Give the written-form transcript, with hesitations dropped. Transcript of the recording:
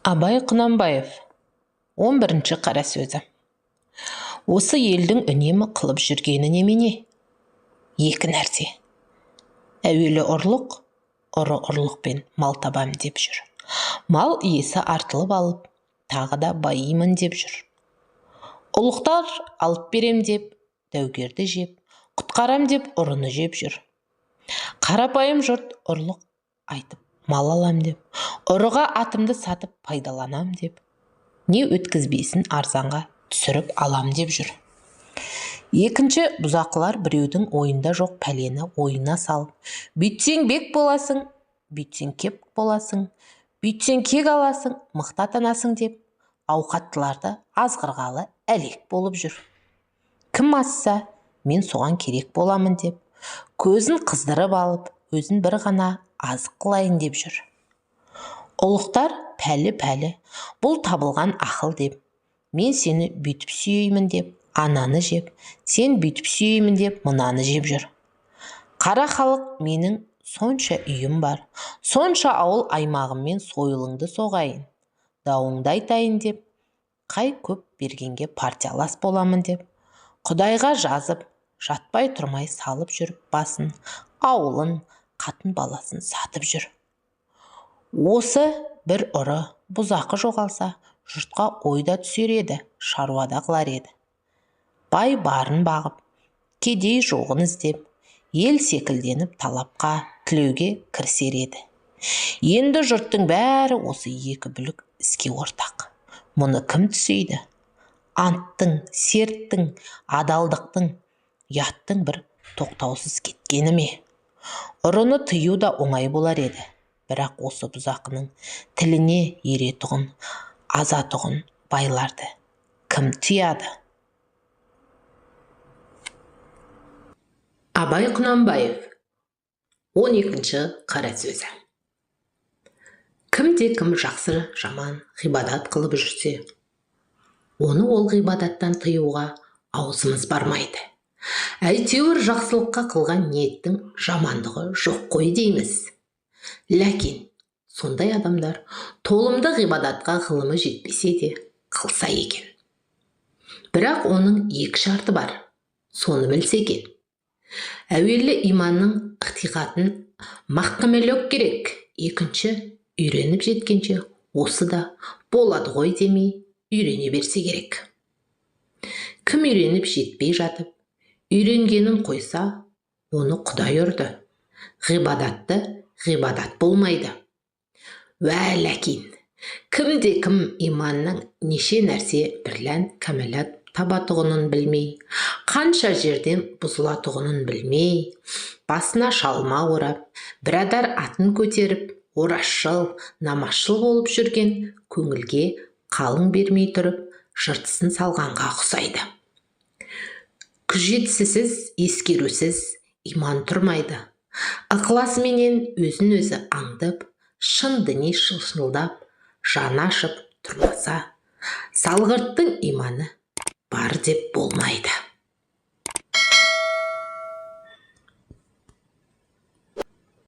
Абай Құнанбаев 11-ші қара сөзі. Осы елдің үнемі қылып жүргені немене? Екі нәрсе. Әуелі ұрлық, ұры ұрлықпен мал табам деп жүр. Мал иесі артылып алып, тағы да байимын деп жүр. Ұлықтар алып берем деп, дәугерді жеп, құтқарам деп ұрыны жеп жүр. Қарапайым жұрт ұрлық айтып мал алам деп, ұрыға атымды сатып пайдаланам деп, не өткізбесін арзанға түсіріп алам деп жүр. Екінші бұзақылар біреудің ойында жоқ пәлені ойына салып, бүйтсең бек боласың, бүйтсең кеп боласың, бүйтсең кек аласың, мықты атанасың деп, ауқаттыларды азғырғалы әлек болып жүр. Кім асса, мен соған керек боламын деп, көзін қыздырып алып, өзін бір ғана азық қылайын деп жүр. Ұлықтар пәлі-пәлі, бұл табылған ақыл деп, мен сені бүйтіп сүйеймін деп, ананы жеп, сен бүйтіп сүйеймін деп, мынаны жеп жүр. Қара халық менің сонша үйім бар, сонша ауыл аймағыммен сойылыңды соғайын, дауыңды айтайын деп, қай көп бергенге партиялас боламын деп, Құдайға жазып, жатпай тұрмай салып жүріп басын, ауылын, қатын баласын сатып жүр. Осы бір ұры бұзақы жоғалса, жұртқа ойда түсер еді, шаруада қылар еді. Бай барын бағып, кедей жоғын іздеп, ел секілденіп талапқа, тілеуге кірісер еді. Енді жұрттың бәрі осы екі бүлік іске ортақ. Мұны кім түсейді? Анттың, серттің, адалдықтың, ұяттың бір тоқтаусыз кеткені ме? Ұрыны тыю да оңай болар еді. Бірақ осы бұзақының тіліне еретұғын, азатұғын байларды кім тыяды? Абай Құнанбаев 12-ші қара сөзі. Кімде кім жақсы жаман ғибадат қылып жүрсе, оны ол ғибадаттан тыюға аузымыз бармайды. Әйтеуір жақсылыққа қылған ниеттің жамандығы жоқ қой дейміз. Ләкин сондай адамдар толымды ғибадатқа ғылымы жетпесе де қылса екен. Бірақ оның екі шарты бар, соны білсе екен. Әуелі иманның ықтиғатын маққамелек керек, екінші үйреніп жеткенше осы да болады ғой демей үйрене берсе керек. Кім үйреніп жетпей жатып, үйренгенін қойса, оны Құдай ұрды. Ғибадатты ғибадат болмайды. Уә ләкин, кімде кім иманның неше нәрсе бірлән кәмәлат табатұғынын білмей, қанша жерден бұзылатұғынын білмей, басына шалма орап, бірадар атын көтеріп, оразшыл, намазшыл болып жүрген көңілге қалың бермей тұрып, жыртысын салғанға ұқсайды. Күжетсіз, ескерусіз иман тұрмайды. Ықыласыменен өзін өзі аңдып, шын діни шыншылдап, жаны ашып тұрмаса, салғырттың иманы бар деп болмайды.